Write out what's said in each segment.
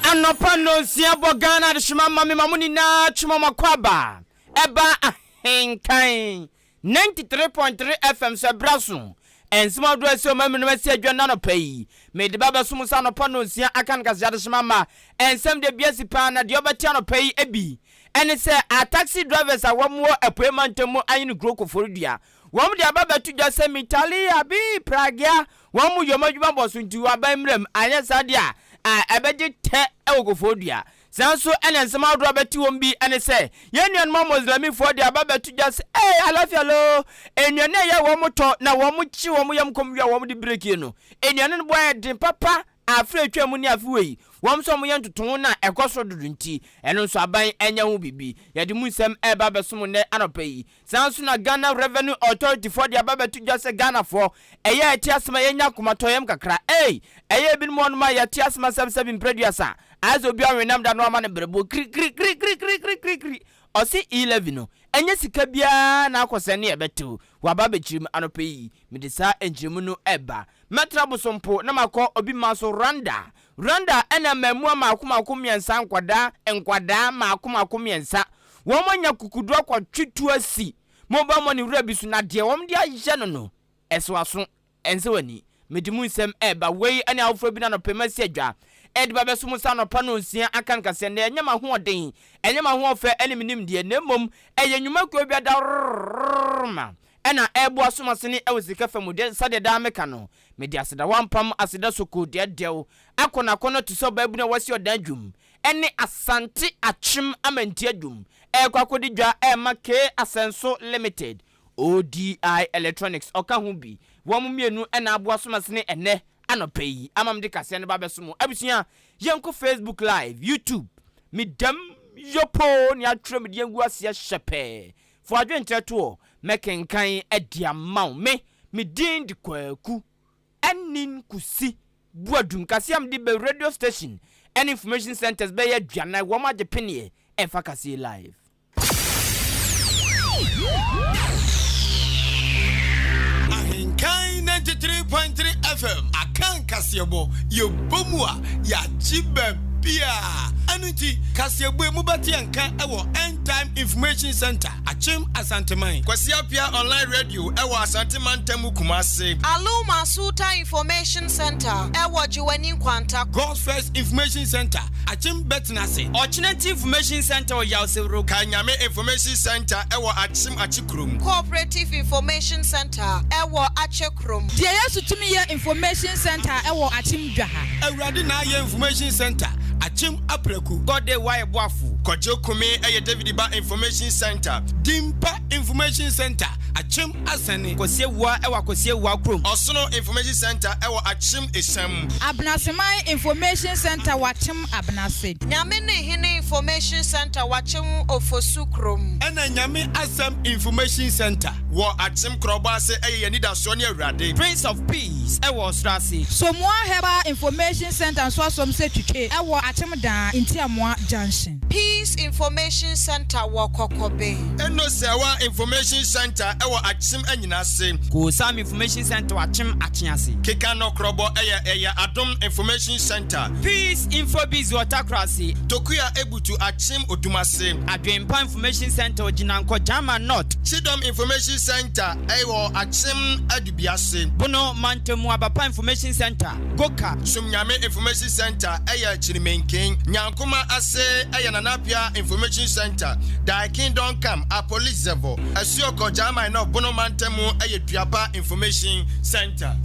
Anɔpa nnɔnsia bɔ Ghana adehyema ma me ma mo nyinaa twema mo akwaaba ɛba ahenkan 93.3 FM so ɛbra so nsɛm ahodoɔ asi ɔma mminom asi adwa nnɛ anɔpa yi mede ba bɛso mo sɛ anɔpa nnɔnsia aka no kaseɛ adehyema ma nsɛm deɛ bi asi paa na deɛ ɔbɛte anɔpa yi bi ɛne sɛ a taxi drivers a wɔn wɔ apuei mantam mu ayene kuro Koforidua wɔn de aba bɛto dwa sɛ Mitalia bi Pragea Wɔn mu yɔm adwuma bɔ so nti wɔaban mmram, anyɛ saa deɛ a, a ɛbɛgye tɛ wɔ Koforidua. Saa nso na nsɛm ahodoɔ a bɛte wɔm bi ne sɛ, yɛn nuanom Amoslɛmifoɔ de aba bɛto dwa sɛ, Ee, alafia loo, nnuane a ɛyɛ a wɔn tɔ na wɔn kye wɔn yam kɔm wie a wɔn de brekie no, nnuane no bo ayɛ den papa afe a atwa mu ne afe wei, wɔn nso wɔyɛ ntotoho no a ɛkɔ soro dodo nti, ɛno nso aban nyɛ ho biribi. Yɛde mu nsɛm reba abɛsom nnɛ anɔpa yi. Saa nso na Ghana Revenue Authority foɔ de aba abɛto dwa sɛ Ghanafoɔ, ɛyɛ a yɛte asɛm a yɛnya akomatɔyam kakra. Ei! Ɛyɛ ebinom hɔnom a yɛte asɛm a sɛbsɛbe mprɛduasa, ayɛ sɛ obi a ɔwe da no ama no berɛboɔ kirikirikirikirikirikiri. Ɔse E-levy no, ɛnyɛ sika biara na akɔ sɛn ne ɛbɛtew. Waba abɛkyerɛ mu anɔpa yi. Mede saa nkyerɛmu no reba. Mɛtra Bosompo na makɔ obi man so, Rwanda. Rwanda ɛna mmaamua mmaako mmaako mmiɛnsa, nkwadaa, nkwadaa mmaako mmaako mmiɛnsa. Wɔn anya kukuduro akɔtwe tuo asi mobile money wura bi so na deɛ wɔn de ayɛ no no, ɛsɛ w'aso, ɛnsɛ w'ani. Mede mu nsɛm ɛreba. Wei ɛne awofoɔ bi no anɔpa yi masi adwa ɛde ba bɛso mo sɛ anɔpa nonsia aka no kaseɛ nnɛ. Ɛnyɛ m'ahoɔden, ɛnyɛ m'ahoɔfɛ ɛne me nimdeɛ na mmom ɛyɛ nnwumakuo bi adaworoma ɛna ɛreboa som asene ɛwɔ sika fa mu deɛ sɛdeɛ daa meka no. Mede aseda wampam aseda soko deɛdeɛw akɔnɔakɔnɔ te sɛ ɔbaabunu a wasi ɔdan dwom ɛne Asante Akyem Amanti Adwum ɛrekɔ akɔdi dwa ɛrema K Asɛnso Limited, ODI Electronics ɔka ho bi. Wɔn mmienu na aboa som asene ɛnnɛ anɔpa yi ama mede kaseɛ no ba abɛso mo. Abusua, yɛnkɔ Facebook Live, YouTube, medam yopoo ne atwerɛ mede agu aseɛ hyɛpɛɛ. Fa w'adwenkyerɛ toɔ, mɛkenkan de ama wo. Me, me din de Kwaku Anin Kusi Boadum. Kaseɛ a mede bɛ radio station ne information centers bɛyɛ aduanan, wɔn agye peneɛ ɛfa kaseɛ live. Ahenkan 93.3 FM Akan kaseɛbɔ yɛbɔ mu a yɛagye baabiaa ɛno nti kaseɛbɔ yi mobɛte yɛn nka wɔ End Time Information Center Akyem Asanteman. Kwasi Appiah Online Radio wɔ Asante Mantam mu Kumase. Aluma Sultan Information Center wɔ Gyewane Nkwanta. God's First Information Center Akyem Bɛtenase. Ɔkyenati Information Centre wɔ Yawsewuro. Kanyame Information Centre wɔ Akyem Akyekurom. Cooperative Information Centre wɔ Akyekurom. Deɛ Yesu Tumi Yɛ Information Centre wɔ Akyem Dwaha. Awurade Na Ayɛ Information Centre, Akyem Apraku. God Day Wayɛ Boafo. Kwadwo Kumi yɛ David Ba Information Centre. Dimpa Information Centre, Akyem Asɛne. Kwasi Awuah wɔ Akwasi Awuah kurom. Ɔsono Information Centre wɔ Akyem Esiam. Abenaseman Information Centre wɔ Akyem Abenase. Nyame ne Hene Information Centre wɔ Akyem Ofosu kurom. Ɛna Nyame Asɛm Information Centre wɔ Akyem Korɔbɔ ase ɛyɛ yɛn anidasoɔ ne Awurade. Prince of Peace wɔ Ɔsoro ase. Somoa Herbal Information Centre nso asɔm sɛ Twitwe wɔ Akyem Daa, Ntiamoa Junction. Peace Information Centre wɔ Kɔkɔbe. Enosewa Information Centre wɔ Akyem Anyinase. Koosam Information Centre wɔ Akyem Akyease. Keka Nɔkorɔbɔ yɛ ɛyɛ Adom Information Centre. Peace Infobiz wɔ Takorase. Tokua Ebutu Akyem Odumase. Adwenpa Information Centre wɔ Gyinankɔ, Gyama North. Kyidɔm Information Centre wɔ Akyem Adubiase. Bono Mantamu Abapa Information Centre, Goka. Somnyame Information Centre yɛ Kyirimenken. Nyankoma ase yɛ Nana Appiah Information Centre, Thy Kingdom Come, Apolizevo, Asuokɔ, Gyama North, Bono Mantamu yɛ Duapa Information Centre.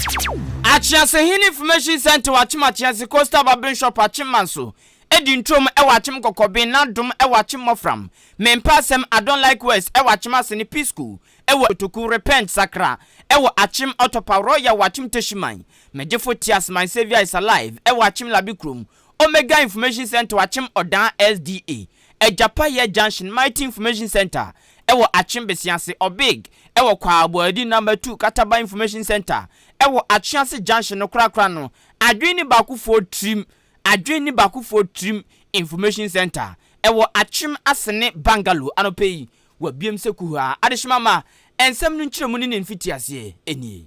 Akyeasehene Information Centre wɔ Akyem Akyease, Coastal Barbering Shop, Akyem Manso, Edi Ntrom wɔ Akyem Kɔkɔben, N'Adom wɔ Akyem Mmɔfram, Mempɛ Asɛm, I Don't Like Words wɔ Akyem Ase ne Peace School wɔ Kotoku, Repent, Sakra, wɔ Akyem Ɔtɔpa, Royal wɔ Akyem Tehyiman, Megyefo Tease, My Saviour is Alive wɔ Akyem Labi Kurom, Omega Information Centre wɔ Akyem Ɔdaa SDA, Agyapayɛ Junction, Mighty Information Centre wɔ Akyem Besiase, Ɔbig wɔ Kwaaboadi Number 2, Kataban Information Centre wɔ Akyease Junction no korakora no, Adwene ne Baakofoɔ Tirim, Adwene ne Baakofoɔ Tirim Information Centre wɔ Akyem Asene Bungalow anɔpa yi, wɔabiem sɛ kuhaa. Adehyema ma nsɛm no nkyerɛmu ne ne mfitiaseɛ nie.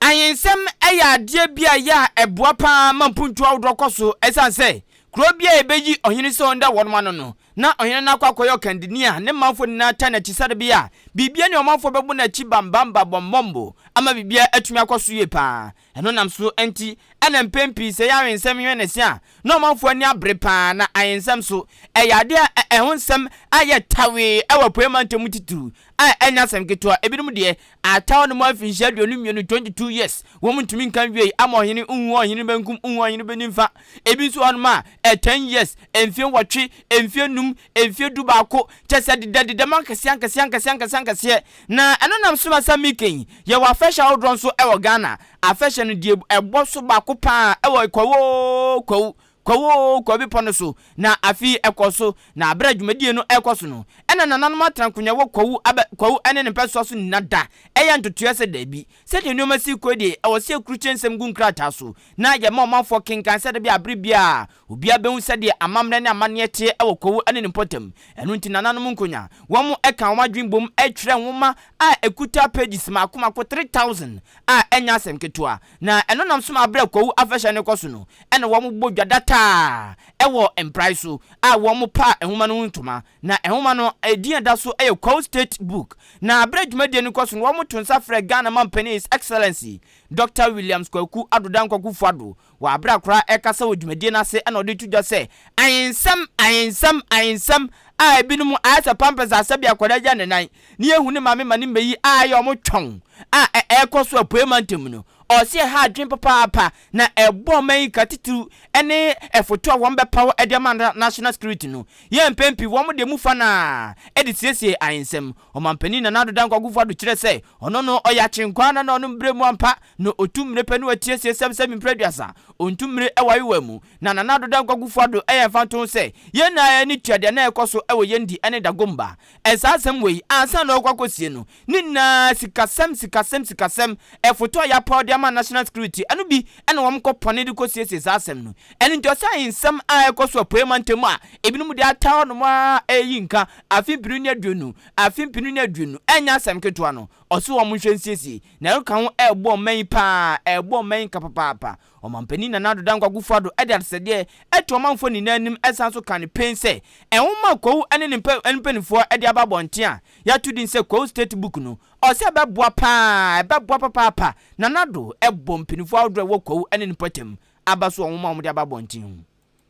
Ahensɛm yɛ adeɛ bi a ɛyɛ a ɛboa pa ara ma mpuntuo ahodoɔ kɔ so ɛsiane sɛ kuro bi a yɛbɛyi ɔhene sɛ ɔnda wɔnom ano no, na ɔhene no akɔ akɔyɛ ɔkandini a ne manfoɔ nyinaa taa n'akyi sɛde bɛyɛ a biribiara ni a ɔmanfoɔ bɛbɔ n'akyi bambamba bɔmbɔmbo ama biribiara atumi akɔ so yie pa ara. Ɛno nam so nti na mpɛn pii sɛ ɛyɛ ahensɛm hwɛ a, na ɔmanfoɔ ani abere pa ara na ahensɛm so ɛyɛ adeɛ a ɛho nsɛm ayɛ tawee wɔ Apueɛ Mantam mu titiriw a ɛnyɛ asɛm ketewa. Ebinom deɛ, ataw no mu mfinhyia 22, 22 years, wɔn ntumi nka nwiei ama ɔhene nhu ɔhene benkum nhu ɔhene benimfa. Ebi nso wɔ hɔnom a, ɛ 10 years, mfie 8, mfie 5, mfie 11, kyerɛ sɛ dedadeda mu akɛseɛ akɛseɛ akɛseɛ akɛseɛ akɛseɛ. Na ɛno nam so ma sɛ meka yi, yɛwɔ afahyɛ ahodoɔ nso wɔ Ghana. Afahyɛ no deɛ ɛbɔ so baako pa ara wɔ Kwawu oo Kwawu, Kwawu oo Kwawu bepɔ no so. Na afe yi ɛkɔɔ so. Na berɛ a dwumadie no rekɔ so no, ɛna nananom atena nkonnwa wɔ Kwawu abɛ Kwawu ne ne mpɛsoa so nna da ɛyɛ ntotoeɛ sɛ daabi. Sɛdeɛ nneɛma si rekɔ yi deɛ, ɛwɔ sɛ yɛkurukyire nsɛm gu nkrataa so na yɛma ɔmanfoɔ kenkan sɛdeɛ ɛbɛyɛ a berɛ biara Obiara bɛhu sɛdeɛ amammerɛ ne amanneɛ teɛ wɔ Kwawu ne ne mpɔtam. Ɛno nti nananom nkonya, wɔn ka wɔn adwene bom twerɛ nwoma a ɛkuta pages mmaako mmaako 3000 a ɛnyɛ asɛm ketewa. Na ɛno nam so ma berɛ a Kwawu afahyɛ no rekɔ so no, ɛna wɔn bɔ dwa dataa wɔ mprae so a wɔn pa nwoma no ho ntoma. Na nwoma no edin a ɛda so yɛ Kwawu State Book. Na berɛ a dwumadie no rekɔ so no, wɔn to nsa frɛ Ghana Mampanin His Excellency Doctor Williams Kwaku Addo Dankwa Akufo-Addo Wɔ aber a koraa ɛrekasa wɔ dwumadie no ase na ɔde to dwa sɛ, Ayensɛm, ayensɛm, ayensɛm a ebinom ayɛ sɛ pampers a sɛbi akwadaa gya ne nan na yɛhu ne maame ma ne mma yi a ayɛ wɔn twɔn a ɛrekɔ so Apuei Mantam no, ɔse ɛha adwene papaapa na ɛbɔ ɔman yi ka titiriw ne ɛfoto a wɔbɛpaw de ama National Security no. Yɛ mpɛn pii wɔn de mu fa no ara de siesie ayensɛm. Ɔmanpanin Nana Addo Dankwa Akufo-Addo kyerɛ sɛ ɔno no ɔyɛ akyenkwaa na na ɔno mbrɛ mu ampa Na otu mmire pɛ na watiesie sɛbsɛbi mprɛ 30. Ontu mmire wɔ ayewa mu. Na Nana Addo Dankwa Akufo Addo yɛ mfantoho sɛ, yɛn nyinaa ani tua deɛ na ɛrekɔ so wɔ Yendi ne Dagomba. Saa asɛm wei, ansa na ɔrekɔ akɔsie no, ne nyinaa sikasɛm, sikasɛm, sikasɛm, ɛfoto a yɛapaw de ama National Security, ɛno bi na wɔn kɔ pɔne de kɔsiesie saa asɛm no. Ɛno nti ɔsɛ ahensɛm a ɛrekɔ so Apueɛ Mantam a ebinom de ataa hɔnom ara reyi nka afe 2020, afe 2020, ɛnyɛ asɛm ketewa no. Ɔse wɔn nhwɛ nsiesie na ɛka ho ɛɛbɔ ɔman yi paa, ɛɛbɔ ɔman yi nka papaapa. Ɔmanpanin Nana Addo Dankwa Akufo Addo de adesɛdeɛ to ɔmanfoɔ nyinaa anim san so kaa no pen sɛ nwoma a Kwawu ne ne mpaninfoɔ de aba abɔnten a yɛato din sɛ Kwawu State Book no, ɔse ɛbɛboa paa, ɛbɛboa papaapa. Nana Addo bɔ mpaninfoɔ ahodoɔ a ɛwɔ Kwawu ne ne mpɔtam aba so wɔ nwoma a wɔde aba abɔnten ho.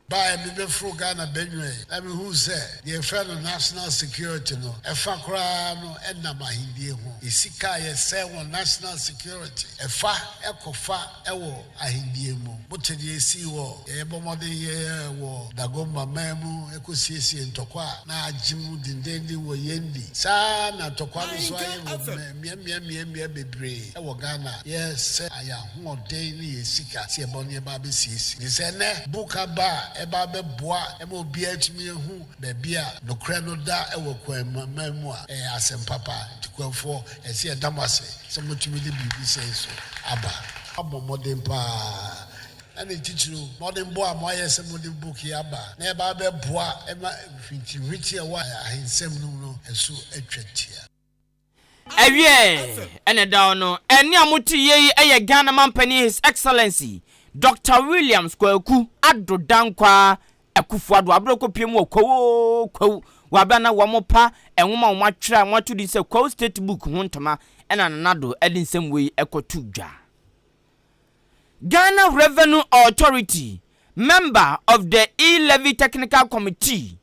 Baeɛ mebɛforo Ghana Benue na mehuu sɛ deɛ yɛfrɛ no national security no ɛfa koraa no ɛnam ahendie ho. Yɛ sika a yɛsɛe wɔ national security ɛfa ɛkɔfa ɛwɔ ahendie mu. Mote deɛ ɛsii wɔ deɛ yɛbɔ mmɔden yɛɛ wɔ Dagomba man mu ɛkɔsiesie ntɔkwa a na agye mu dendenden wɔ Yendi. Saa ara na ntɔkwa no nso ayɛ wɔ mmeammea mmeammea bebree ɛwɔ Ghana. Yɛsɛ ayɛ ahoɔden ne yɛn sika sɛ yɛbɔ ne yɛba abɛsiesie. Enti sɛ ɛnnɛ book aba a, ɛba abɛboa ma obiara atumi ahu baabi a nokorɛ no da wɔ Kwaman mu a, ɛyɛ asɛm papa. Nti Kwafoɔ, ɛsɛ sɛ yɛda mo ase sɛ motumi de biribi sei nso aba. Moabɔ mmɔden pa ara, na ne titiriw, mmɔdenbɔ a moayɛ sɛ mode book yi aba na ɛba abɛboa ma hwintinhwinti a ɛwɔ ahensɛm no mu no so atwa tia. Ɛwiɛ, ɛna ɛda hɔ no, ɛnne a mote yie yi yɛ Ghana Mampanin His Excellency Doctor Williams Kwaku Addo Dankwa Akufo Addo aberɛ ɔkɔpie mu wɔ Kwawu oo Kwawu wɔ aberɛ a na wɔn pa nwoma a wɔn atwerɛ a wɔn ato din sɛ Kwawu State Book ho ntoma ɛna Nana Addo ɛde nsɛm wei ɛkɔto dwa. Ghana Revenue Authority member of the E-Levy Technical Committee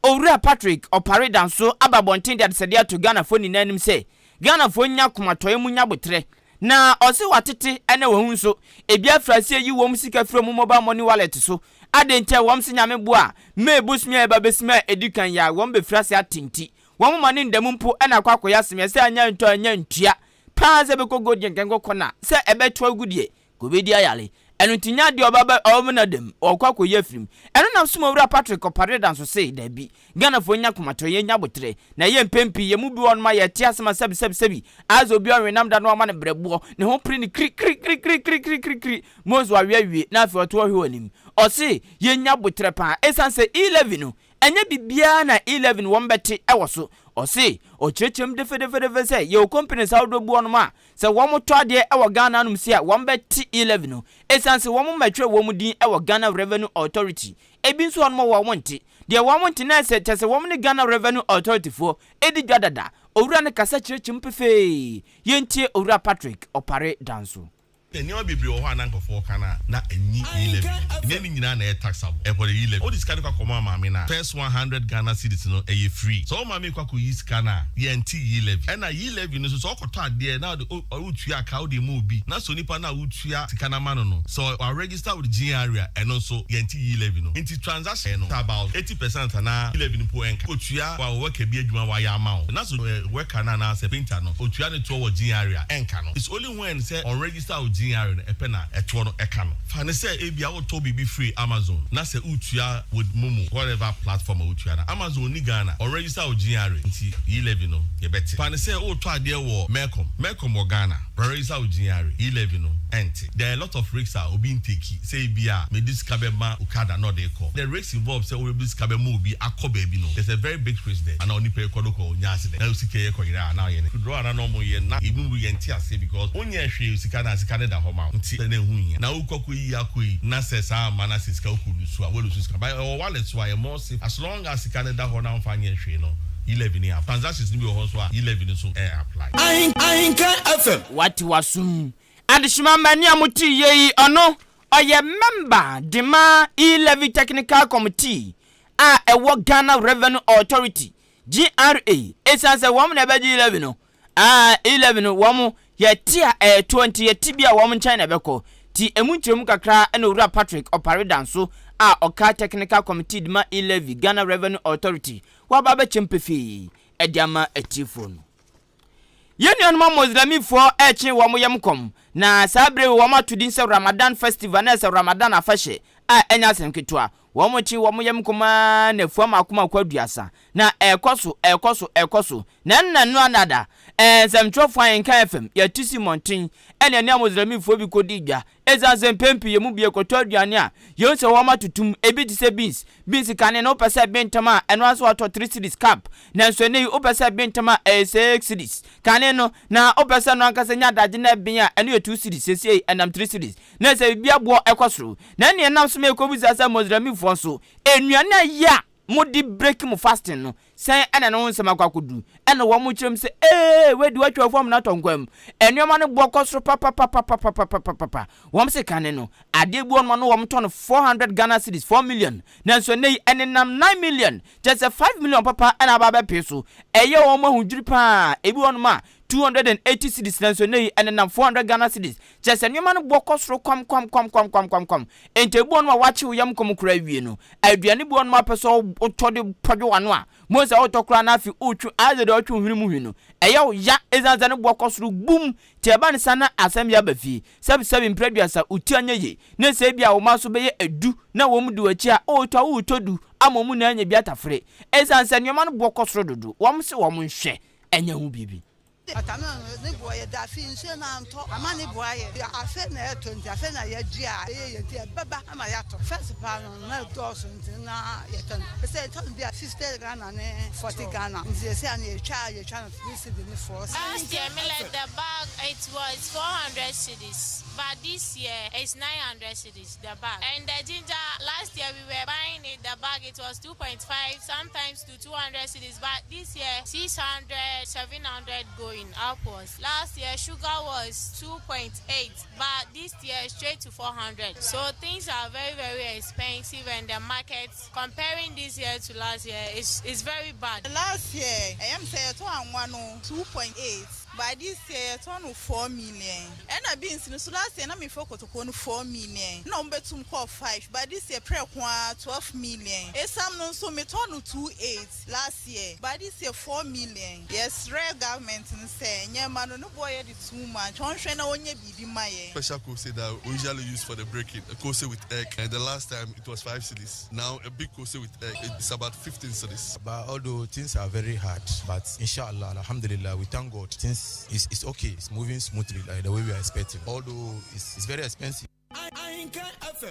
Owura Patrick Opare Danso aba abɔnten de adesɛdeɛ ato Ghanafoɔ nyinaa anim sɛ Ghanafoɔ nnya akomatɔeɛ mu nya aboterɛ na ɔse watete ɛna wahu nso ebi afiri aseɛ yi wɔn sika firi wɔn mobile money wallet so adɛn nti a wɔn se Nyame boa a May bosome a ɛba bɛsim a ɛdi kan yi a wɔn bɛfiri aseɛ ate nti wɔn ma ne ndamu mpo ɛna akɔ akɔyɛ asɛm yɛ sɛ anya ntɔ anya ntua paa sɛ bɛkɔ Golden Nkɛnkɔ kɔ sɛ ɛbɛto agu deɛ Ka obedi ayare. Ɛno nti nyɛ adeɛ a ɔba ɔbɛma dam, ɔɔkɔ akɔyi afiri mu. Ɛno nam so ma Owura Patrick Ɔpare da nso se, Dabi, Ghanafoɔ nnya akomatɔyɛ, yɛnnya aboterɛ. Na ɛyɛ mpɛn pii, yɛn mu bi wɔ hɔnom a yɛte asɛm a sɛbi sɛbi sɛbi, ayɛ sɛ obi a ɔnwe nam da na wama no brɛboɔ, ne ho pere no kiri kiri kiri kiri kiri kiri kiri kiri, Mose wawe awie na afei ɔte hɔ hwɛ w'anim. Ɔse, yɛnnya aboterɛ paa, ɛsiane sɛ E-levy no, ɛnyɛ biribiara na E-levy no wɔbɛte wɔ so. Ɔse ɔkyerɛkyerɛ mu defedefedefe sɛ yɛwɔ companies ahodoɔ bi wɔnom a sɛ wɔn tɔ adeɛ wɔ Ghana anom sei a wɔn bɛ te E-levy no ɛsiane sɛ wɔn mmɛtwerɛ wɔn din wɔ Ghana Revenue Authority. Ebi nso wɔnom wɔ wɔn nte. Deɛ wɔn nte na ɛsɛ kyerɛ sɛ wɔn ne Ghana Revenue Authority foɔ ɛdi dwa dada. Owura no kasa kyerɛkyerɛ mu pefee. Yɛntie Owura Patrick Opare Danso. Nneɛma bebree wɔ hɔ a na nkurɔfoɔ ka no a na ɛnyi E-levy no. Ɛnyɛ ne nyinaa na ɛyɛ taxable. Ɛkɔ de E-levy. Wode sika no kɔ akɔma maame no a, first 100 Ghana cedis no ɛyɛ free. Sɛ wo maame rekɔ akɔyi sika no a, yɛnte E-levy. Ɛna E-levy no nso, sɛ wokɔtɔ adeɛ na wode wotua ka wode rema obi na sɛ onipa no a wotua sika no ama no no, sɛ wa-register with GRA a, ɛno nso yɛnte E-levy no. Nti transaction no about 80 percent anaa E-levy no mpo ɛnka. Wokɔtua wa worker bi adwuma wayɛ ama wo na sɛ worker no anaasɛ painter no ɔtua ne toɔ wɔ GRA a, ɛnka no. It's only when sɛ ɔnregister wo GRA no ɛpɛ na ɛtoɔ no ɛka no. Fa no sɛ ebia wotɔ biribi firi Amazon na sɛ wotua with momo, whatever platform a wotua no, Amazon nni Ghana, ɔnregister wo GRA nti E-levy no yɛbɛte. Fa no sɛ wotɔ adeɛ wɔ Melcom, Melcom wɔ Ghana, ɔnregister wo GRA, E-levy no ɛnte. There are a lot of risks a obi ntake sɛ ebia mede sika bɛma Okada na ɔde rekɔ. The risk involved sɛ wobɛde sika bɛma obi akɔ baabi no, there's a very big risk there. Anaa onipa yi kɔ no kɔ ɔnya accident na sika yi kɔyera a na ɔyɛ ne withdraw anaa na ɔmo yɛ na emu mu yɛnte aseɛ because wonyɛɛ hwee sika no a sika no da hɔ ma wo nti na ɛho nhia na wokɔ kɔ yi akɔ yi na sɛ saa amma na sɛ sika wokɔ lusu a woalusu sika but ɛwɔ wallet so a ɛyɛ more safe as long as sika no da hɔ na womfa nyɛɛ hwee no E-levy no yɛ transactions no bi wɔ hɔ nso a E-levy no nso ɛyɛ apply. Ahenkan FM. Wate w'asom. Adehyema mma nea mote yie yi, ɔno ɔyɛ mɛmba de ma E-Levy Technical Committee a ɛwɔ Ghana Revenue Authority, GRA. Esiane sɛ wɔn na ɛbɛgye E-Levy no, ah, E-Levy no wɔn yɛte a ɛɛtoɔ nti yɛte bi a wɔn nkyɛn na ɛbɛkɔ. Ti emu nkyerɛmu kakra na Owura Patrick Opare Danso a ɔka Technical Committee de ma E-Levy, Ghana Revenue Authority, waba abɛkyɛm pefee de ama atiefoɔ no. Yɛn nuanom Amoslɛmifoɔ rekye wɔn yam kɔm, na saa berɛ yi wɔn ato din sɛ Ramadan Festival na ɛsɛ Ramadan afahyɛ a ɛnyɛ asɛm ketewa. Wɔn kye wɔn yam kɔm ara nnafua mmaako mmaako 30, na ɛrekɔ so, ɛrekɔ so, ɛrekɔ so. Na ɛnna no anada, ɛɛ, nsɛmtwerɛfoɔ Ahenkan FM, yɛte si mmɔnten, ɛna ɛne Amoslɛmifoɔ bi kɔdi dwa. Esiane sɛ mpɛn pii yɛn mu bi rekɔtɔ aduane a, yehu sɛ wɔatoto mu. Ebi te sɛ beans. Beans kane no, wopɛ sɛ ɛben ntɛm a, ɛno ara nso wɔatɔ 3 cedis cup. Nanso ɛnnɛ yi, wopɛ sɛ ɛben ntɛm a, ɛyɛ 6 cedis. Kane no, na wopɛ sɛ ɛno ankasa nya adagye na ɛben a, ɛno yɛ 2 cedis. Seesei ɛnam 3 cedis. Na ɛsɛ biribi aboɔ kɔ soro. Na ɛnneɛ ɛnam so ma yɛkɔbisa sɛ, Moslemfoɔ nso, nnuane a ɛyɛ a mode break mo fasting no, sɛn na ɛno ho nsɛm akɔ akɔdu? Ɛna wɔn kyerɛ mu sɛ, Ee, wei de watwa fam na atɔ nkwa mu. Nneɛma no boɔ kɔ soro papapapapapapapa. Wɔn se kane no, adeɛ bi wɔ nom a na wɔn tɔ no 400 Ghana cedis, 4 million. Nanso ɛnnɛ yi, ɛnenam 9 million. Kyerɛ sɛ 5 million papa na aba abɛpee so. Ɛyɛ wɔn ahodwiri paa. Ebi wɔ nom a, 280 cedis, nanso ɛnnɛ yi, ɛnenam 400 Ghana cedis. Kyerɛ sɛ nneɛma no boɔ kɔ soro kwamkwamkwamkwamkwamkwam. Enti ebi wɔ nom a woakye wo yam kɔm koraa awie no, aduane bi wɔ nom a wopɛ sɛ wotɔ de pɔdwe w'ano a, bohu sɛ wotɔ koraa na afei wotwe, ayɛ sɛ deɛ wotwe wo hwene mu hwi no. Ɛyɛ wo ya esiane sɛ ne boɔ kɔ soro bum. Nti ɛba no saa na asɛm yi aba fie. Sɛbesɛbe mprɛ 30 wo ti anyɛ yie, na sɛ ebia wo mma nso bɛyɛ du na wɔn di w'akyi a, wotɔ a woretɔ du ama wɔn nyinaa anya bi atafere. Esiane sɛ nneɛma no boɔ kɔ soro dodo, wɔn se wɔn nhwɛ nyɛ ho biribi. Watermelon no ne boɔ yɛ dɛ afei nsuo no antɔ ama ne boɔ ayɛ dɛ afei na ɛtɔ nti afei na yɛdua a ɛyɛ yie nti ɛbɛba ama yɛatɔ first paa no na ɛdɔɔso nti na yɛtɔ no sɛ yɛtɔ no bi a 50 Ghana ne 40 Ghana nti sɛsɛ a no yɛtwa a yɛtwa no 3 cedi ne 4 cedi. Last year millet the bag it was 400 cedis but this year it's 900 cedis the bag and the ginger last year we were buying it the bag it was 2.5 sometimes to 200 cedis but this year 600 700 going upwards. Last year sugar was 2.8 but this year straight to 400. So things are very, very expensive and the market, comparing this year to last year, is very bad. Last year, ɛyɛ sɛ yɛtɔ anwa no 2.8, but this year yɛtɔ no 4 million. Ɛna beans no so, last year na mefɔ kotokuo no 4 million na wɔn bɛtum kɔɔ 5, but this year prɛko a 12 million. Esam no nso, metɔ no 2.8 last year, but this year 4 million. Yɛsrɛ government no sɛ nneɛma no ne boɔ yɛ de too much, wɔnhwɛ na wɔnyɛ biribi ma yɛn. Special kose that we usually use for the breaking, a kose with egg. And the last time it was 5 cedis. Now a big kose with egg, it's about 15 cedis. But although things are very hard, but inshallah, alhamdulillah, we thank God. Things is okay. It's moving smoothly like the way we are expecting. Although it's very expensive.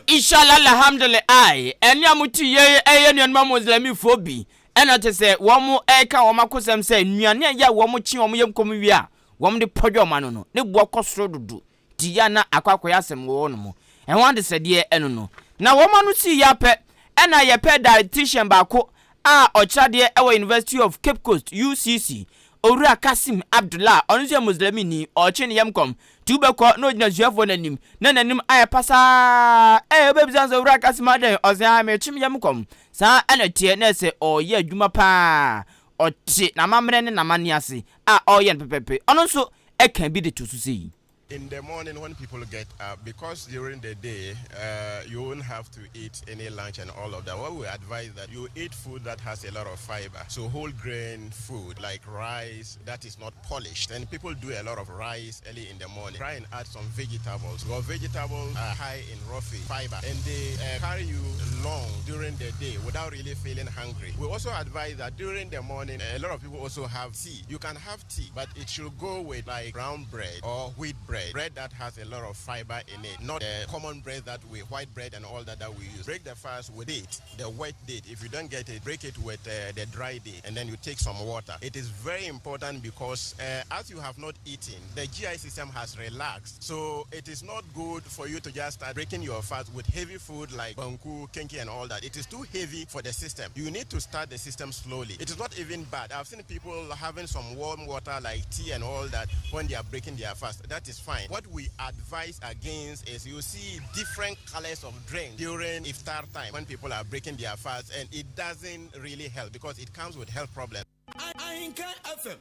Inshallah, alhamdulillah, ɛne a mote yei ɛyɛ nuanom Muslimifoɔ bi. Ɛna kyerɛ sɛ wɔn reka wɔn akosɛm sɛ nnuane a ɛyɛ a wɔn kye wɔn yam kɔm wie a wɔn de pɔdwe wɔn ano no, ne boɔ kɔ soro dodo nti yɛ a na akɔ akɔyɛ asɛm wɔ hɔ nom. Ɛho adesrɛdeɛ ɛno no. Na wɔn ano sii yɛ ara pɛ ɛna yɛpɛ dietitian baako a ɔkyerɛ adeɛ wɔ University of Cape Coast, UCC, Owura Kassim Abdullah, ɔno nso yɛ Muslimini, ɔrekye ne yam kɔm, nti wobɛkɔ na ɔgyina asuafoɔ no anim, na n'anim ayɛ pasaa, ɛɛ wobɛbisa no sɛ Owura Kassim adɛn, ɔse aa merekye me yam kɔm, saa na ɛteɛ, na ɛsɛ ɔreyɛ adwuma paa, ɔte n'amammerɛ ne n'amanneɛ ase a ɔreyɛ no pɛpɛpɛ, ɔno nso ɛka bi de to so sei. In the morning when people get up, because during the day uh, you won't have to eat any lunch and all of that. What we advise that you eat food that has a lot of fiber. So whole grain food like rice that is not polished. And people do a lot of rice early in the morning. Try and add some vegetables. Because vegetables are high in roughage fiber and they uh, carry you long during the day without really feeling hungry. We also advise that during the morning, a lot of people also have tea. You can have tea, but it should go with like brown bread or wheat bread, bread that has a lot of fiber in it, not the common bread that we, white bread and all that that we use. Break the fast with it, the wet date. If you don't get it, break it with uh, the dry date, and then you take some water. It is very important because uh, as you have not eaten, the GI system has relaxed. So it is not good for you to just start breaking your fast with heavy food like banku, kenkey, and all that. It is too heavy for the system. You need to start the system slowly. It is not even bad. I've seen people having some warm water like tea and all that when they are breaking their fast. That is fine. What we advise against is you see different colors of drink during iftar time when people are breaking their fast, and it doesn't really help because it comes with health problems.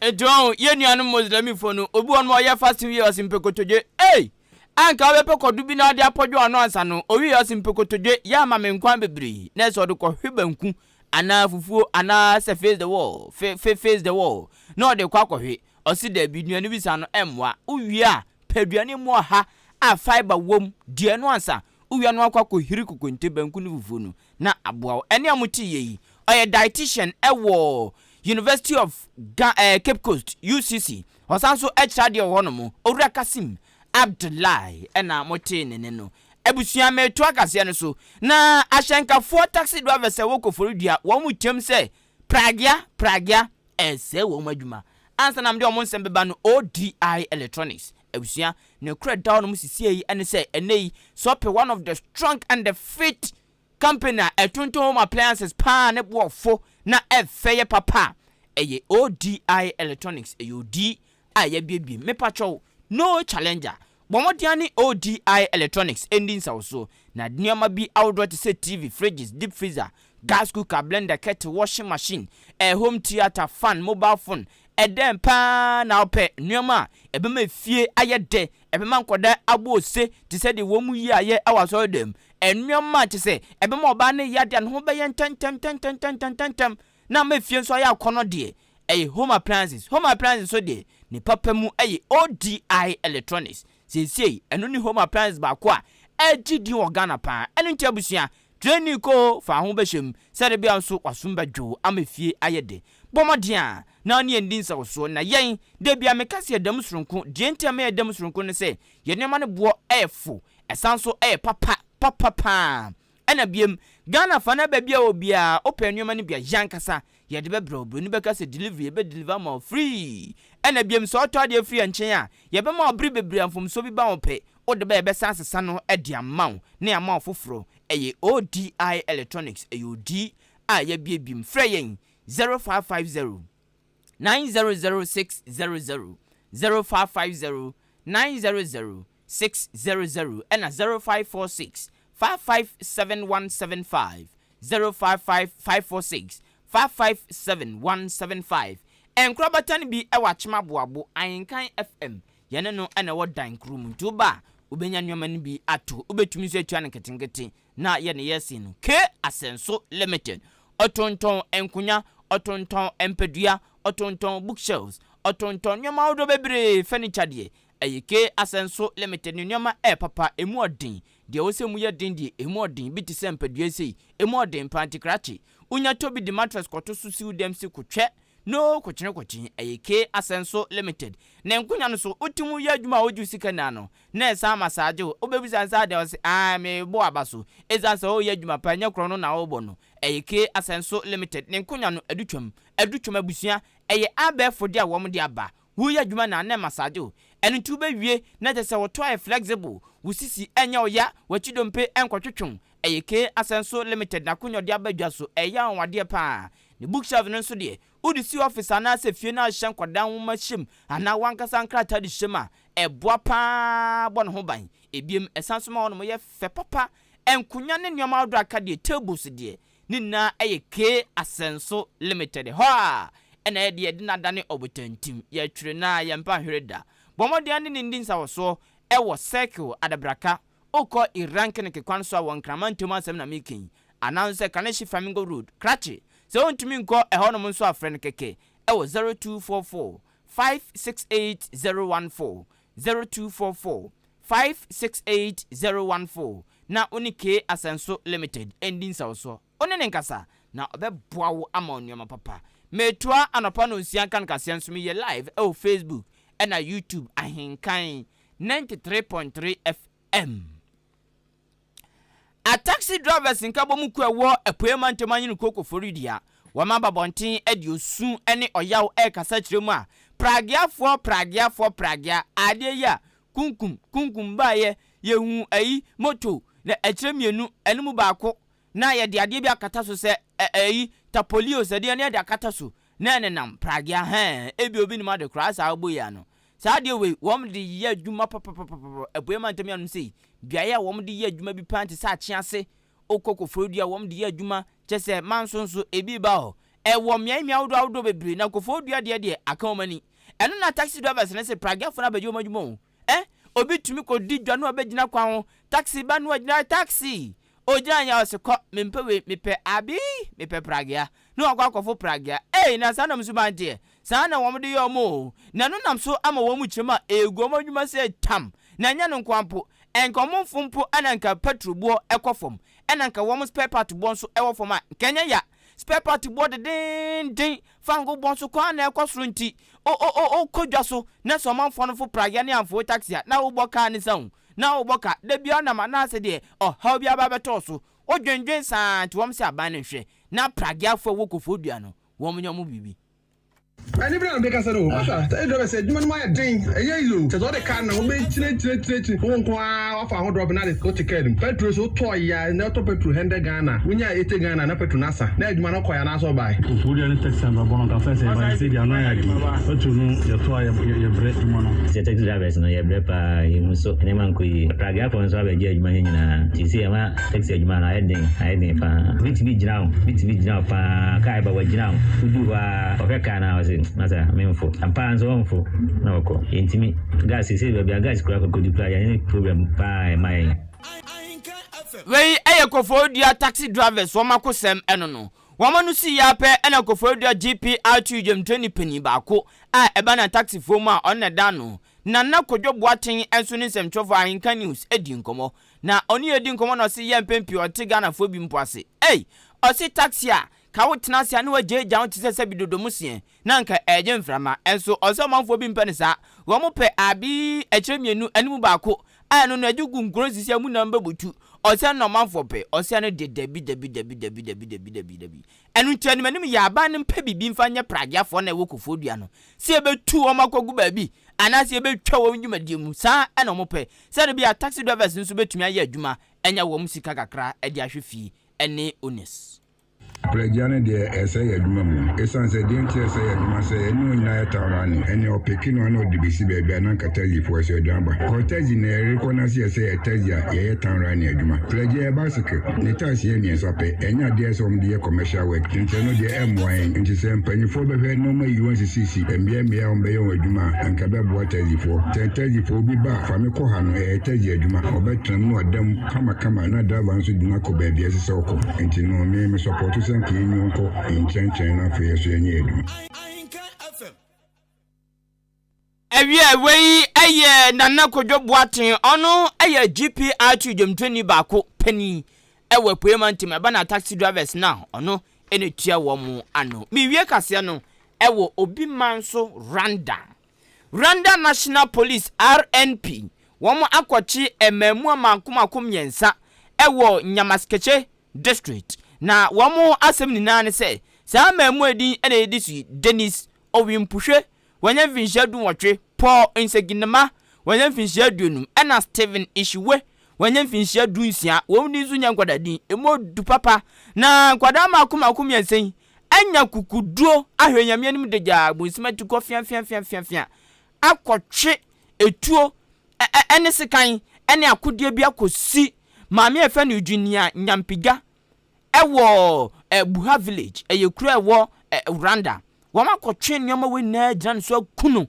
Enti wahu, yɛn nuanom Muslimifo no, obi wɔ hɔ nom a ɔyɛ fasting wie a ɔse mpɛ kotodwe. Ei! Anka wobɛpɛ kwadu bi na wode apɔdwe w'ano ansa no, owie a ɔse mpɛ kotodwe, yɛ ama me nkwan bebree, na ɛsɛ ɔde kɔhwe banku anaa fufuo anaa sɛ face the wall, fe, fe, face the wall, na ɔde kɔ akɔhwe. Ɔse dabi, nnuane bi saa no ɛmmoa. Wowie a, pɛ aduane mu ɔha a fibre wom, di ɛno ansa. Wowie a na wakɔ akɔhiri kokonte, banku ne fufuo no na aboa wo. Ɛnne a mote yɛ yi, ɔyɛ dietitian wɔ University of Ga eh, Cape Coast, UCC. Ɔsan nso kyerɛ adeɛ wɔ hɔnom. Owura Kassim Abdullahi ɛna motee ne nne no. Abusua, meretoa kaseɛ no so. Na ahyɛnkafoɔ taxi drivers a ɛwɔ Koforidua, wɔn team sɛ pragea, pragea, ɛresɛe wɔn adwuma. Ansa na mede wɔn nsɛm bɛba no, ODI Electronics abusua, ne korɛ da hɔnom sisiei yi ne sɛ, ɛnnɛ yi, sɛ ɔpɛ one of the strong and the fit company a ɛtontɔn home appliances paa ne boɔ fo na ɛfɛ yɛ papa a, ɛyɛ ODI Electronics, ɛyɛ odi a yɛabiebie. Mepakyɛw, no challenger. Bɔ mmɔden ara ne ODI Electronics nni nsawɔsoɔ, na nneɛma bi ahodoɔ te sɛ TV, fridges, deep freezer, gas cooker, blender, kettle, washing machine, air, home theatre, fan, mobile phone, ɛdɛn paa na wopɛ? Nneɛma a ɛbɛma efie ayɛ dɛ, ɛbɛma nkwadaa abɔ ose te sɛ deɛ wɔn yi ayɛ wɔ asɔredan mu, nneɛma a kyerɛ sɛ ɛbɛma ɔbaa no yɛ adeɛ a ne ho bɛyɛ ntɛmntɛmntɛmntɛmntɛm na ama efie nso ayɛ akɔnnɔ deɛ, ɛyɛ home appliances. Home appliances nso deɛ, ne papa mu yɛ ODI Electronics. Seesei, ɛno ne home appliances baako a ɛregye din wɔ Ghana paa. Ɛno nti abusua, Trainee kɔ o, fa ho bɛhyɛ mu, sɛdeɛ ɛbɛyɛ a nso w'asom bɛdwo wo ama fie ayɛ dɛ. Bɔ mmɔden a na wo ne yɛn di nsawɔsoɔ. Na yɛn, da biara meka sɛ yɛda mu soronko. Deɛ nti a ɛma yɛda mu soronko ne sɛ, yɛn nneɛma no boɔ yɛ fo, ɛsan nso yɛ papa, papa pa ara. Ɛna biom, Ghana fa no baabi a wɔ biara, wopɛ nneɛma no bi a, yɛn ankasa yɛde bɛbrɛ wo. Buroni bɛka sɛ delivery, yɛbɛ deliver ama wo free. Ɛna biom, sɛ wotɔ adeɛ firi yɛn nkyɛn a, yɛbɛma wo bere bebree a mfomsoɔ bi ba wo pɛ, wode ba a yɛbɛsan asesa no de ama wo na yɛama wo foforɔ. Ɛyɛ ODI Electronics, ɛyɛ odi a yɛabiebie mu. Frɛ yɛn 0550 900600, 0550 900 600 ɛna 0546 557175, 055546 557175. Nkorabata no bi wɔ Akyem Aboabo, Ahenkan FM, yɛne no na ɛwɔ dan koro mu nti woba a wobɛnya nneɛma no bi ato, wobɛtumi nso atua no nketenkete na yɛ ne yɛsen no. K Asɛnso Limited, ɔtontɔn nkonya, ɔtontɔn mpadua, ɔtontɔn bookshelves, ɔtontɔn nneɛma ahodoɔ bebree, furniture deɛ Ɛyɛ K Asɛnso Limited ne nneɛma ɛyɛ papa, ɛmu ɔden, deɛ ɛwɔ sɛ ɛmu yɛ den deɛ ɛmu ɔden, bi te sɛ mpadua sei, ɛmu ɔden paa nti krakye, wonya tɔ bi de mattress kɔto so si wo dɛm se kotwɛ. No kɔkyenekɔkyen, ɛyɛ K Asɛnso Limited. Ne nkonya no so, wote mu yɛ adwuma a wogye wo sika nyinaa no, na ɛsan masaagye wo. Wobɛbisa no sɛ adɛn, ɔse aane, merebɔ aba so. Ɛsiane sɛ woreyɛ adwuma pa, ɛnyɛ korɔno na worebɔ no. Ɛyɛ K Asɛnso Limited. Ne nkonya no, Adutwam. Adutwam abusua, ɛyɛ abɛɛfo de a wɔde aba. Woreyɛ adwuma na na ɛmasaagye wo. Ɛno nti wobɛwie na kyerɛ sɛ wo to ayɛ flexible, wo sisi ɛnyɛ wo ya, w'akyi dompe ɛnkɔtwetwe wo. Ɛyɛ K Asɛnso Limited n'akonya ɔde aba dwa so. Ɛyɛ anwanwadeɛ paa. Ne bookshelf no nso deɛ, wode si office anaasɛ fie na ahyɛ nkwadaa nwoma hyɛ mu anaa w'ankasa nkrataa de hyɛ mu a, ɛboa pa ara bɔ ne ho ban. Ebiem, ɛsan nso ma hɔnom yɛ fɛ papa. Nkonnwa ne nneɛma ahodoɔ a aka deɛ, tables deɛ, ne nyinaa yɛ K Asɛnso Limited. Ɛhɔ a na ɛyɛ deɛ yɛde no adane ɔbotantim. Yɛtwere no a, yɛmpa nhwere da. Bɔ mmɔden ara ne no ndi nsawɔsoɔ wɔ Circle, Adabraka, Wokɔ Iran Keneke kwan so a wɔ Nkran mantam asɛm na mereka yi, anaa nso sɛ Kaneshie Flamingo Road, Krachi. Sɛ wontumi nkɔ ɛhɔnom nso a frɛ no kɛkɛ wɔ 0244 568 014, 0244 568 014 na wo ne K Asɛnso Limited ndi nsawɔsoɔ. Wo ne no nkasa na ɔbɛboa wo ama wo nnoɔma papa. Metoa anɔpa nonsia nkankaseɛ nso meyɛ live wɔ Facebook ɛna YouTube Ahenkan 93.3 FM. A Taxi drivers nkabom kuo a ɛwɔ Apueɛ Mantam Anyini Kuo Koforidua, wɔn aba abɔnten de osu ne ɔyaw rekasa kyerɛ mu a, Prageafoɔ, Prageafoɔ, Pragea, adeɛ yi a kunkum, kunkum baeɛ, yɛhuu ayi, moto, na ɛkyerɛ mmienu, ɛno mu baako na yɛde adeɛ bi akata so sɛ ɛ, ayi, tapolio, sɛ deɛ na yɛde akata so, na ɛnenam Pragea, hɛn, ebi obi nim ade koraa saa ɔbɔ yi ano. Saa adeɛ wei, wɔn de yɛ adwuma papapapapa. Apueɛ mantam yi anom sei, beaeɛ a wɔn de yɛ adwuma bi paa te sɛ Akyease, wokɔ Koforidua wɔn de yɛ adwuma, kyerɛ sɛ Manso nso ebi reba hɔ. Ɛwɔ mmeae mmeae ahodoɔ ahodoɔ bebree, na Koforidua deɛ deɛ, aka wɔn ani. Ɛno na taxi drivers no se Pragiafoɔ no abɛgye wɔn adwuma o. Eh, obi tumi kɔdi dwa na wabɛgyina kwan ho, taxi ba na wagyina, taxi! Ogyina yɛ a ɔse kɔ, mempɛ wei, mepɛ abi, mepɛ pragea. Na wakɔ akɔfo pragea. Ei, na saa na wɔn suban teɛ. Saa na wɔde yɛ wɔn oo. Na ɛno nam so ama wɔn kyerɛm a egu wɔn adwuma sɛ tam. Na ɛnyɛ ɛno nko ara mpo, ɛnka wɔn mfo mpo na anka petrol boɔ kɔ fam, ɛna anka wɔn spare part boɔ nso wɔ fam a, nka ɛnyɛ ya. Spare part boɔ dedeenden, fango boɔ nso kɔ ara na ɛkɔ soro nti, o o o wokɔ dwa so na sɛ ɔmanfoɔ no fo pragea ne amfo taxi a, na wobɔ kaa ne sa o. Na wobɔ ka da biara nam anaasɛ deɛ ɔhaw bi aba abɛtɔ wo so. Wodwendwen saa ara nti wɔn sɛ aban no nhwɛ na prageafoɔ a ɛwɔ Kofoɔ Dua no wɔn nyɛ wɔn biribi. Ɛne bere a mede kasa no o, masa, sɛ driver sɛ adwuma no mu ayɛ den, ɛnyɛ easy o, kyerɛ sɛ wode car no wobɛkyini kyini kyini kyini, wo nko ara wafa ho drop na ade wote car no mu, petrol so wotɔɔ yɛ a, nnɛ wotɔ petrol hundred Ghana, wonyaa eighty Ghana na petrol no asa, na adwuma no kɔe anaasɛ ɔbae. Koforidua ne taxi abrabɔ no nka first yɛbae sɛsei deɛ ano ayɛ den, petrol no yɛtɔ a yɛbrɛ adwuma no. Sɛ taxi drivers no yɛbrɛ paa, yɛhu so nneɛma nkɔ yie, prageafoɔ nso abɛgye adwuma no nyinaa, nti seisei ama Taxi adwuma no ayɛ den, ayɛ den paa. Obi tumi gyina wo, obi tumi gyina wo paa, kaa ɛba wagyina wo. Woduu hɔ ara, ɔhwɛ kaa no a ɔse, masa memfo. Ampa ara nso ɔmfo na ɔkɔ. Yɛntumi. Gas seesei baabi a gas koraa kɔkɔdu koraa yɛne problem paa a ɛma yɛn. Wei yɛ Koforidua taxi drivers wɔn akosɛm ɛno no. Wɔn ano sii ara pɛ na Koforidua GPRTU dwamtrani panin baako a ɛba na taxifoɔ mu a ɔno na ɛda ano, Nana Kojo Boateng nso ne nsɛmtwerɛfoɔ Ahenka News dii nkɔmmɔ. Na ɔne yɛ di nkɔmmɔ na ɔse yɛ mpɛn pii ɔte Ghanafoɔ bi mpo ase. Ei! Ɔse taxi a, ka wo tena ase a na wagyaagyaa ho te sɛ sɛbi dodo mu seɛ na anka ɛregye mframa. Nso ɔse ɔmanfoɔ bi mpɛ no saa. Wɔn pɛ abi ɛkyerɛ mmienu ɛne mu baako a ɛno no ɛgye gu nkuro nsisi a mu nam bɛbutu. Ɔse ɛno na ɔmanfoɔ pɛ. Ɔse ɛno deɛ dabi dabi dabi dabi dabi dabi dabi dabi. Ɛno nti anim anim yɛ aban no mpɛ biribi mfa nyɛ pragyafoɔ no a ɛwɔ Kofoɔ Dua no, sɛ yɛbɛtu wɔn akɔgu baabi anaasɛ yɛbɛtwa wɔn dwumadie mu, saa na wɔpɛ, sɛdeɛ ɛbɛyɛ a taxi drivers nso bɛtumi ayɛ adwuma anya wɔn sika kakra de ahwɛ fie ne owners. Pragya no deɛ ɛsɛ yɛ adwuma mu ɛsiane sɛ deɛ nti ɛsɛ yɛ adwuma sɛ yɛne wɔn nyinaa yɛ town running ɛne ɔpeke no ana ɔde bɛsi baabi a na nka taxi foɔ ɛsɛ aduan ba kɔ taxi na yɛrekɔ no ase yɛsɛ yɛ taxi a yɛyɛ town running adwuma pragya yɛ bicycle Ne tax yɛ mmiɛnsa pɛ, ɛnyɛ adeɛ sɛ wɔde yɛ commercial work, nti ɛno deɛ ɛmmoa yɛn. Nti sɛ mpanyinfoɔ bɛhwɛ na wɔn ayi wɔn asisisi mmea mmea a wɔn bɛyɛ wɔn adwuma a, anka ɛbɛboa taxifoɔ. Sɛ taxifoɔ obi ba a, fa me kɔ ha no, ɛyɛ taxi adwuma, ɔbɛtena mu na wada mu kama kama na driver nso de no akɔ baabi a ɛsɛ sɛ ɔkɔ. Nti no me me sɔpɔto sɛ nka yɛnyi wɔn nkɔ nkyɛnkyɛn na afei yɛso yɛnyɛ yɛn adwuma. Ɛwiɛ, wei yɛ Nana Kojo Boateng, ɔno yɛ GPRT dwamtoni baako panin wɔ Apueɛ Mantam, ɛba na taxi drivers no a ɔno na ɛtua wɔn ano. Mewie kaseɛ no, wɔ obi man so Rwanda. Rwanda National Police, RNP, wɔn akɔkye mmaamua mmaako mmaako mmiɛnsa wɔ Nyamasheke District. Na wɔn asɛm nyinaa ne sɛ, saa mmaamua yi din na ɛdi so yi, Denis Owimpuhwe, wanya mfinhyia 18, Paul Nseginema, wanya mfinhyia 50, ɛna Stephen Ishiwe, wanya mfinhyia 16. Wɔn din nso nyɛ nkwadaa din, emu odu papa. Na nkwadaa mmaako mmaako mmiɛnsa yi anya kukuduro ahwɛ Nyame anim de gyaa bonsam atukɔ feafeafeafeafea akɔtwe etuo ne sekan ne akodeɛ bi akɔsi maame a yɛfrɛ no Eugenia Nyampiga wɔ Buha village, ɛyɛ kuro a ɛwɔ Rwanda. Wɔn akɔtwe nneɛma wei nyinaa gyina ne so aku no,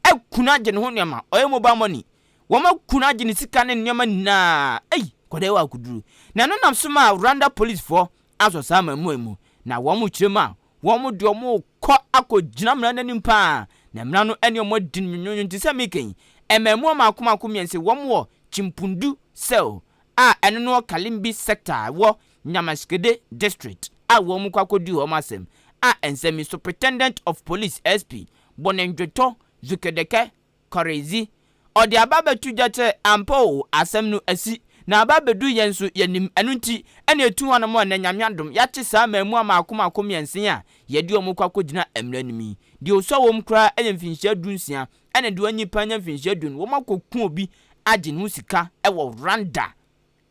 aku no agye ne ho nneɛma, ɔyɛ mobile money. Wɔn aku no agye ne sika ne nneɛma nyinaa. Ei, nkwadaa yi wɔ akoduru. Na ɛno nam so ma Rwanda policefoɔ asɔ saa mmaamua mu, na wɔn kyerɛ mu a, wɔn de wɔn rekɔ akɔgyina mmara no anim paa, na mmara no ne wɔn adi no nwonwonwo. Nti sɛ meka yi, mmaamua mmaako mmaako mmiɛnsa yi, wɔn wɔ Chimpundu cell a ɛno no wɔ Kalimbi sector a ɛwɔ Nyamashkede district a wɔn kɔ akɔdi wɔn asɛm a nsɛm yi Superintendent of Police SP Bonendwetɔ Zukedeke Kɔredzi. Ɔde aba abɛto dwa sɛ ampa o, asɛm no asi, na aba abɛdu yɛn nso yɛnim, ɛno nti na yɛtu ho anamɔn nnɛ, Nyame adom, yɛakye saa mmaamua mmaako mmaako mmiɛnsa yi a yɛde wɔn rekɔ akɔgyina mmara no mu yi. Deɛ ɔsua wɔ mu koraa yɛ mfinhyia 16, ɛna deɛ wanyin paa nya mfinhyia 20. Wɔakɔku obi agye ne ho sika wɔ Rwanda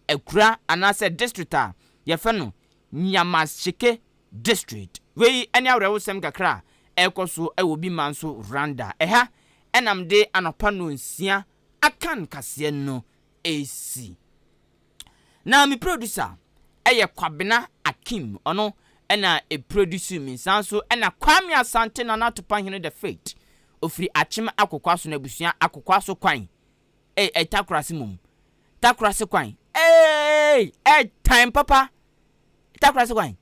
akura anaasɛ district a yɛfrɛ no Nyamasheke District. Wei ne awerɛhosɛm kakra a ɛrekɔ so wɔ obi man so Rwanda. Ɛha na mede anɔpa nnɔnsia akan kaseɛ no resi. Na me producer yɛ Kwabena Akim, ɔno na ɛproduce me. Saa nso na Kwame Asante Nana Atopahene the Fifth, ɔfiri Akyem Akokwaso n'abusua Akokwaso kwan, eh, eh, Takorase mmom. Takorase kwan, eh, ɛtan papa. Takorase kwan.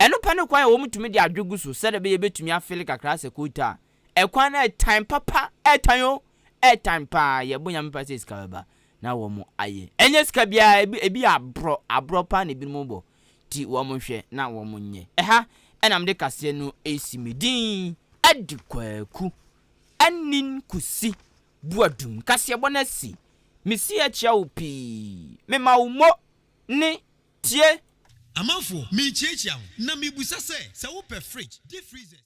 Ɛno pɛ ne kwan a wɔtumi de adwe gu so sɛdeɛ ɛbɛyɛ yɛbɛtumi afele kakra sɛ kootaa. Ɛkwan no ɛtan papa, ɛtan o, ɛtan paa. Yɛbɔ Nyame mpae sɛ sika bɛba na wɔn ayɛ. Ɛnyɛ sika biara, ebi, ebi yɛ aborɔ, aborɔ paa na ebinom bɔ. Nti wɔn nhwɛ na wɔn nyɛ. Ɛha ɛna mede kaseɛ no resi. Me din Adi Kwaku Anin Kusi Boadum. Kaseɛbɔ no asi. Mesi akyia wo pii. Mema wo mo ne tie. Amanfoɔ, merekyiakyia mo, na merebisa sɛ, sɛ wopɛ fridge, deep freezers.